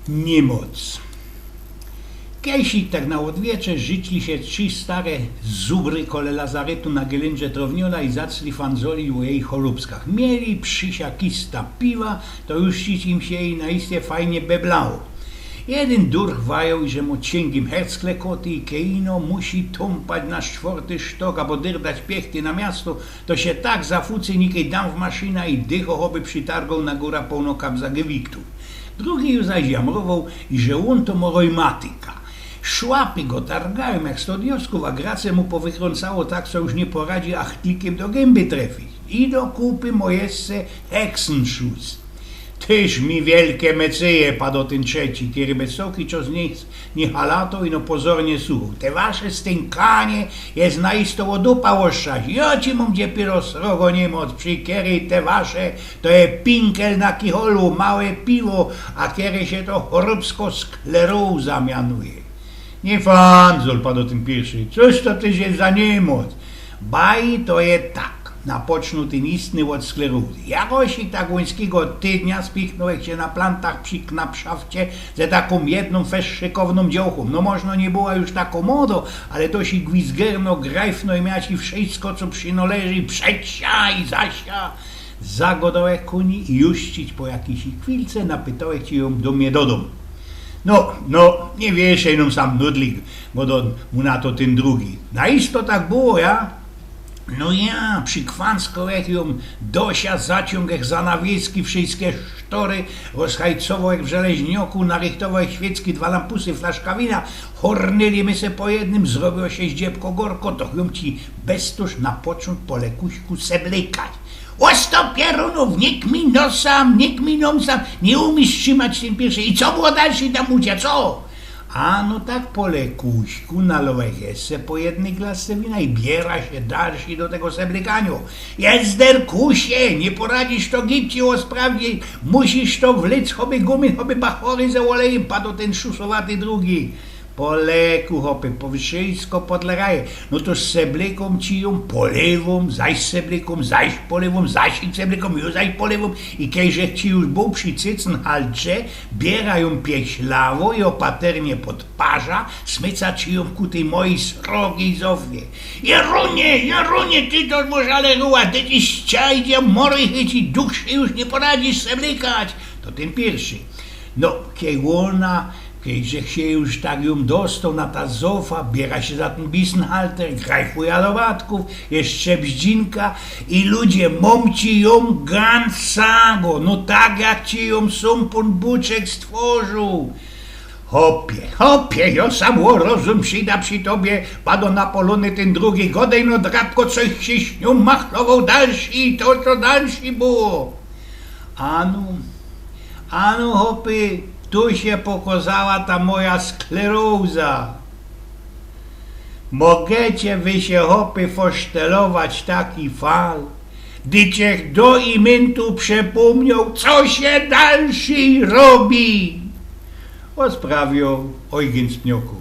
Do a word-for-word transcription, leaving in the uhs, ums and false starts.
Niymoc. Kejsik tak na ôdwiecze życzli sie trzi stare zubry kole lazarytu na Gelynże Trowniola i zaczli fandzolić ô jeji chorōbskach. Mieli przi sia kista piwa, to już im sie i na istie fajnie beblało. Jedyn durch wajoł, że mu ciynkim herc klekoty i kej ino musi tōmpać na sztworty sztok abo dyrdać piechty na miasto, to sie tak zafucy, nikej dam w maszyna i dycho choby przitargoł na gōra połno kabza gewiktu. Drugi już zaś jamrowoł, iże ôn to mo rojmatyka. Szłapy go targajōm jak sto diosków, a grace mu powykrōncało tak, co już niy poradzi achtlikiym do gymby trefić. I do kupy mo jeszcze Hexenschuss. Tyż mi wielkie mecyje, padoł tyn trzeci, kery bez soki czos niy, niy halatoł i no pozornie suchoł. Te wasze stynkanie je na isto ô dupa ôszczać. Jo ci mōm dziepiro srogo niymoc, przi kerej te wasze to je pinkel na kicholu, małe piwo, a kerej sie to chorobsko sklerōza mianuje. Niy fandzol, padoł tyn piyrszy, cōż to tyż je za niymoc? Baj to je tak, napoczōnoł tyn istny ôd sklerōzy. Jakoś i tak ôńskigo tydnia spichnōłech sie na plantach przi knapszafcie ze takōm jednōm feszykowōm dziołchōm. No możno niy była już tako młodo, ale to sie gwizgerno, grajfno i miała ci wszysko, co przinŏleży, przedsia i zasia. Zagodołech ku ni i już ci po jakijś chwilce napytołech ci jōm do mie do dōm. No, no, niy wiysz, ino sam nudlik, godoł mu na to tyn drugi. Na isto tak było, ja? No ja, przikwanskołech jōm do sia, zaciōngech zanawiski, wszyjske sztory, rozhajcowołech w żeleźnioku, narychtowołech świecki, dwa lampusy, flaszka wina, hornyli my se po jednym, zrobiło sie zdziebko gorko, to jōm ci bez tōż napoczōn po lekuśku seblykać. Ôsto pierōnōw, niy kmij nosam, niy kmij nosam, niy umiysz trzimać tyn piyrszy. I co było dalszy tam u cia, co? A no tak po lekuśku nalołech se po jednyj glasce wina i biera sie dalszy do tego seblykanio. Jezderkusie, niy poradzisz to gipcie ôsprawdzić, musisz to wlyc choby gumyn, choby bachory ze ôlejym, padoł tyn szusowaty drugi. Po leku, chopie, po wszysko podleraje. No to seblykōm ci jōm, polywōm, zaś seblykōm, zaś polywōm, zaś seblykōm, już zaś polywōm. I kejże ci już bōł przi cycyn haltrze, biera jōm pieślawo i ôpaternie pod parza, smyca ci jōm ku tyj mojij srogij Zofie. Jerunie, Jerunie, ty to może ale ruła, ty ci ściajdzie, mory chyci, duch sie już niy poradzisz seblykać. To tyn piyrszy. No, kej ôna, kej żech sie już tak jōm dostoł na ta Zofa, biera sie za tyn bisenhalter, grajfuje do ôbatkōw, jeszcze bździnka i ludzie, mōm ci jōm gancago, no tak jak ci jōm sōm Pōn Bōczek stworził. Chopie, chopie, jo sam ô rozum przida przi tobie, padoł napolōny tyn drugi, godej no drabko, coś ci śniōm machlowoł dalszy i to, co dalszy było. Ano, ano, chopie, tu sie pokŏzała ta moja sklerōza. Mogecie wy sie, chopie, fosztelować taki fal, dyć żech do imyntu przepōmnioł, co sie dalszy robi. Ôsprawioł Ojgyn z Pnioku.